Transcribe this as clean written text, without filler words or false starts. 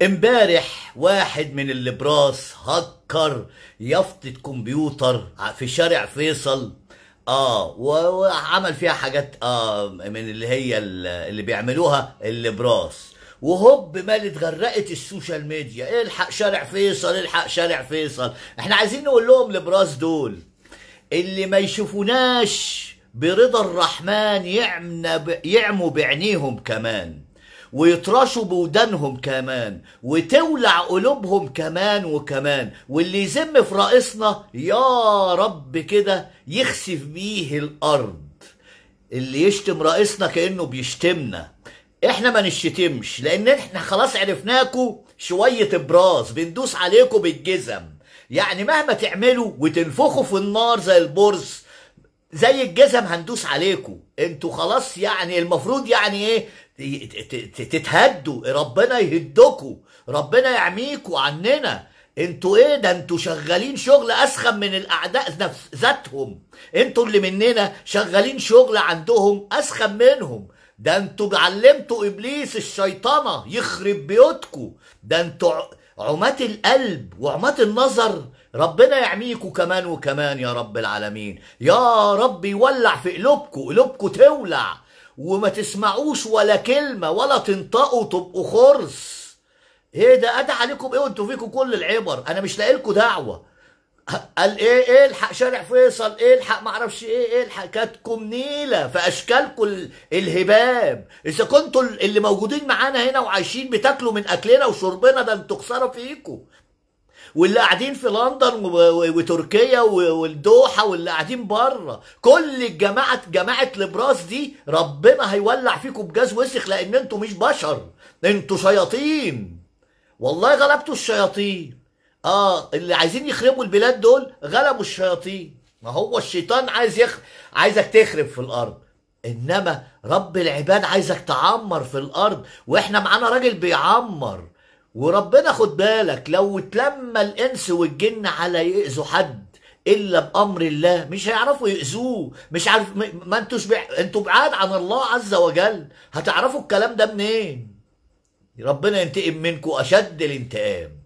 امبارح واحد من الابراس هكر يافطة كمبيوتر في شارع فيصل، وعمل فيها حاجات من اللي هي اللي بيعملوها الابراس، وهوب مالت غرقت ال social media. الحق شارع فيصل، الحق شارع فيصل. احنا عايزين نقول لهم الابراس دول اللي ما يشوفوناش برضا الرحمن يعموا بعينيهم كمان، ويطرشوا بودانهم كمان، وتولع قلوبهم كمان وكمان، واللي يذم في رئيسنا يا رب كده يخسف بيه الارض. اللي يشتم رئيسنا كأنه بيشتمنا. احنا ما نشتمش لان احنا خلاص عرفناكوا شوية ابراز، بندوس عليكوا بالجزم. يعني مهما تعملوا وتنفخوا في النار زي البرص زي الجزم هندوس عليكوا. انتوا خلاص يعني المفروض يعني ايه تتهدوا، ربنا يهدكوا، ربنا يعميكوا عننا. انتوا ايه ده؟ انتوا شغالين شغل اسخن من الاعداء نفس ذاتهم. انتوا اللي مننا شغالين شغل عندهم اسخن منهم. ده انتوا علمتوا ابليس الشيطنه يخرب بيوتكوا. ده انتوا عمات القلب وعمات النظر، ربنا يعميكوا كمان وكمان يا رب العالمين. يا رب يولع في قلوبكوا، قلوبكوا تولع وما تسمعوش ولا كلمة ولا تنطقوا، تبقوا خرس. ايه ده؟ ادعى عليكم ايه وانتوا فيكم كل العبر؟ انا مش لاقي لكم دعوة. قال ايه؟ ايه الحق شارع فيصل، ايه الحق معرفش ايه، ايه الحق كاتكم نيلة في اشكالكم الهباب. اذا كنتوا اللي موجودين معانا هنا وعايشين بتاكلوا من اكلنا وشربنا، ده انتوا خسارة فيكم. واللي قاعدين في لندن وتركيا والدوحة واللي قاعدين بره، كل الجماعة جماعة الابراس دي ربنا هيولع فيكم بجاز وسخ، لان انتوا مش بشر، انتوا شياطين. والله غلبتوا الشياطين. اللي عايزين يخربوا البلاد دول غلبوا الشياطين. ما هو الشيطان عايز عايزك تخرب في الارض، انما رب العباد عايزك تعمر في الارض، واحنا معانا راجل بيعمر. وربنا خد بالك لو اتلم الانس والجن على يأذوا حد الا بامر الله مش هيعرفوا يأذوه. مش عارف ما انتوش انتوا بعاد عن الله عز وجل، هتعرفوا الكلام ده منين؟ ربنا ينتقم منكم اشد الانتقام.